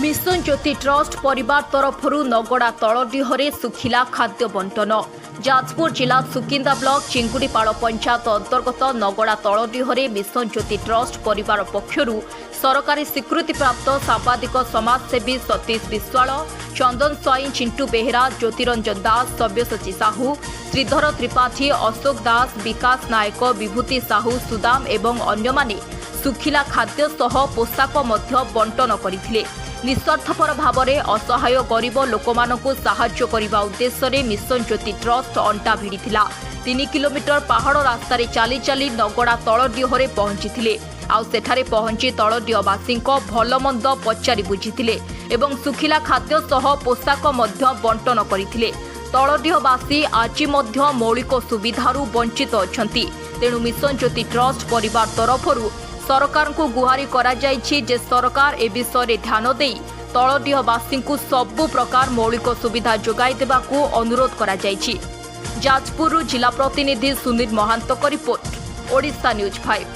Mission Jyoti trust ପରିବାର ତରଫରୁ ନଗଡ଼ା ତଳଡିହରେ ଶୁଖିଲା ଖାଦ୍ୟ ବଣ୍ଟନ। ଯାଜପୁର ଜିଲ୍ଲା ସୁକିନ୍ଦା ବ୍ଲକ ଚିଙ୍ଗୁଡ଼ିପାଳ ପଞ୍ଚାୟତ ଅନ୍ତର୍ଗତ ନଗଡ଼ା ତଳଡିହରେ ମିଶନ ଜ୍ୟୋତି ଟ୍ରଷ୍ଟ ପରିବାର ପକ୍ଷରୁ ସରକାରୀ ସ୍ୱୀକୃତିପ୍ରାପ୍ତ ସାମ୍ବାଦିକ, ସମାଜସେବୀ ସତୀଶ ବିଶ୍ୱାଳ, ଚନ୍ଦନ ସ୍ୱାଇଁ, ଚିଣ୍ଟୁ ବେହେରା, ଜ୍ୟୋତିରଞ୍ଜନ ଦାସ, ସବ୍ୟସାଚୀ ସାହୁ, ଶ୍ରୀଧର ତ୍ରିପାଠୀ, ଅଶୋକ ଦାସ, ବିକାଶ ନାୟକ, ବିଭୂତି ସାହୁ, ସୁଦାମ ଏବଂ ଅନ୍ୟମାନେ ଶୁଖିଲା ଖାଦ୍ୟ ସହ ପୋଷାକ ମଧ୍ୟ ବଣ୍ଟନ କରିଥିଲେ। ନିସ୍ୱାର୍ଥପର ଭାବରେ ଅସହାୟ ଗରିବ ଲୋକମାନଙ୍କୁ ସାହାଯ୍ୟ କରିବା ଉଦ୍ଦେଶ୍ୟରେ ମିଶନ ଜ୍ୟୋତି ଟ୍ରଷ୍ଟ ଅଣ୍ଟା ଭିଡ଼ିଥିଲା। 3 କିଲୋମିଟର ପାହାଡ଼ ରାସ୍ତାରେ ଚାଲି ଚାଲି ନଗଡ଼ା ତଳଡିହରେ ପହଞ୍ଚିଥିଲେ। ଆଉ ସେଠାରେ ପହଞ୍ଚି ତଳଡିହବାସୀଙ୍କ ଭଲମନ୍ଦ ପଚାରି ବୁଝିଥିଲେ ଏବଂ ଶୁଖିଲା ଖାଦ୍ୟ ସହ ପୋଷାକ ମଧ୍ୟ ବଣ୍ଟନ କରିଥିଲେ। ତଳଡିହବାସୀ ଆଜି ମଧ୍ୟ ମୌଳିକ ସୁବିଧାରୁ ବଞ୍ଚିତ ଅଛନ୍ତି। ତେଣୁ ମିଶନ ଜ୍ୟୋତି ଟ୍ରଷ୍ଟ ପରିବାର ତରଫରୁ ସରକାରଙ୍କୁ ଗୁହାରି କରାଯାଇଛି ଯେ ସରକାର ଏ ବିଷୟରେ ଧ୍ୟାନ ଦେଇ ତଳଡିହବାସୀଙ୍କୁ ସବୁ ପ୍ରକାର ମୌଳିକ ସୁବିଧା ଯୋଗାଇ ଦେବାକୁ ଅନୁରୋଧ କରାଯାଇଛି। ଯାଜପୁରରୁ ଜିଲ୍ଲା ପ୍ରତିନିଧି ସୁନୀଲ ମହାନ୍ତଙ୍କ ରିପୋର୍ଟ, ଓଡ଼ିଶା ନ୍ୟୁଜ୍ 5।